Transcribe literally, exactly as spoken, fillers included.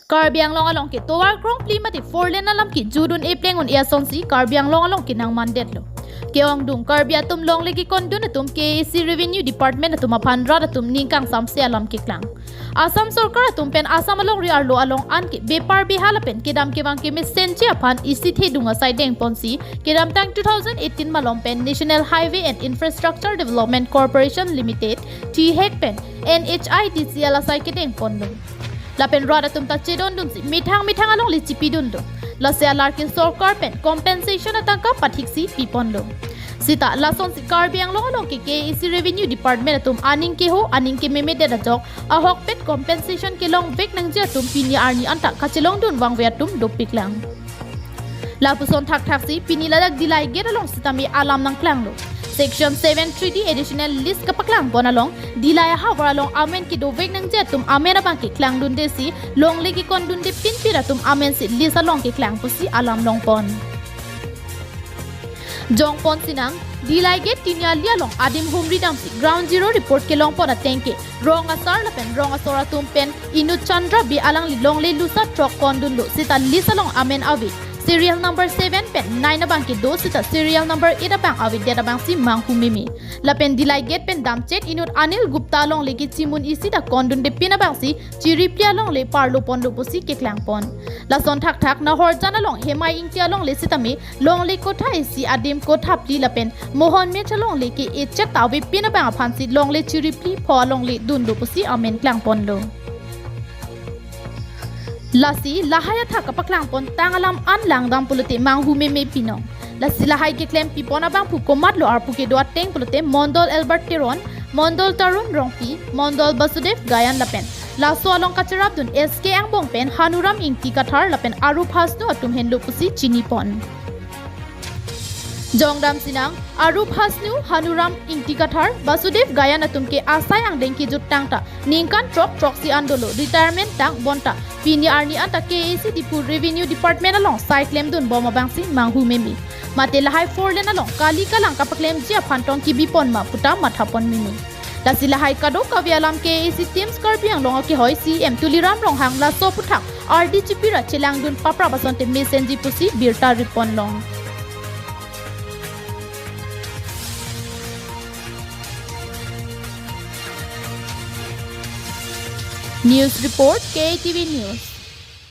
Karbi Anglong along ke tovar krongpli mate four lane alam ke judun epleng un-e asonsi Karbi Anglong along ke nangmandetlo. Ke-ongdung Karbi atum longle kekondun atum K A A C Revenue Department atum aphan rat atum ning kangsamse alam keklang. Assam Sorkar atum pen Assam alongri arlo along an ke bepar beha lapen kedam kevang kemesenji aphan isi thedung asai dengponsi kedamtang two thousand eighteen malom pen National Highway and Infrastructure Development Corporation Limited, THIDC pen N H I D C L asai kedengponlo. Lapen rat atum ta chedondunsi methang methang alongle chipidunlo. Lasi alar ke sorkar pen compensation atangka pathiksi piponlo. Sita lasonsi Karbi Anglong along ke K A A C Revenue Department atum aning keho aning kememedet ajok ahokpet compensation kelongvek nangji atum pini arni anta kachelongdun vangve atum dopiklang. Lapuson thakthaksi pini ladak Dillai Gate along sitame alam nangklanglo. Section seven three D additional lease kapaklangbom along Dillai ahavar along amen kedovek nangji atum amen abang ke klangdundesi longle kekondunde pinpin atum amensi lease along keklang pusi alam longpon. Jongpon sinang, Dillai Gate tiniali along adim humri damsi ground zero report kelongpon ateng ke rong asar lapen rong asor atum pen inut Chandra Bey alangli longle lusa throk kondunlo, sita lease along amen ave serial number seven pen nine abang kedo, sita serial number eight abang avedet abangsi manghu meme. Lapen Dillai Gate pen damchet inut Anil Gupta alongle kechimun isi ta kondunde pin abangsi chiripli alongle parloponlo pusi keklangpon. Lason thakthak Nahorjan along Hemai Ingti alongle sitame longle kotha isi adim kotha phli lapen Mohon Mech alongle ke echet ta ave pin abang aphansi longle chiripli pho alongle dunlo pusi amen klangponlo. Lasi lahai athak kapaklang pontang alam an langdam pulote manghu meme pinong. Lasi lahai keklem pipon abangphu komatlo arpu kedo ateng pulote Mondol Albert Teron, Mondol Tarun Rongpi, Mondol Basudev Gayan lapen laso along kacherapdun S K Angbong pen Hanuram Ingti Kathar lapen Arup Hasnu atum henlo pusi chinipon. Jongdam sinang, Arup Hasnu, Hanuram Ingti Kathar, Basudev Gayan atum ke asai angdeng kejuttang ta ningkan throk throksi an dolo, retirement tang bonta pini arni anta K A A C Diphu Revenue Department along sai klemdunbom abangsi manghu meme. Mate lahai four lane along kali kalang kapaklemji aphan tong kibipon ma puta mathapon meme. Lasi lahai kadokave alam K A A C Teams Karbi Anglong akehoi C E M Tuliram Ronghang laso aphuthak ardi chipira chelangdun paprap asonte mesenji pusi birta riponlong. News report, K A T V News.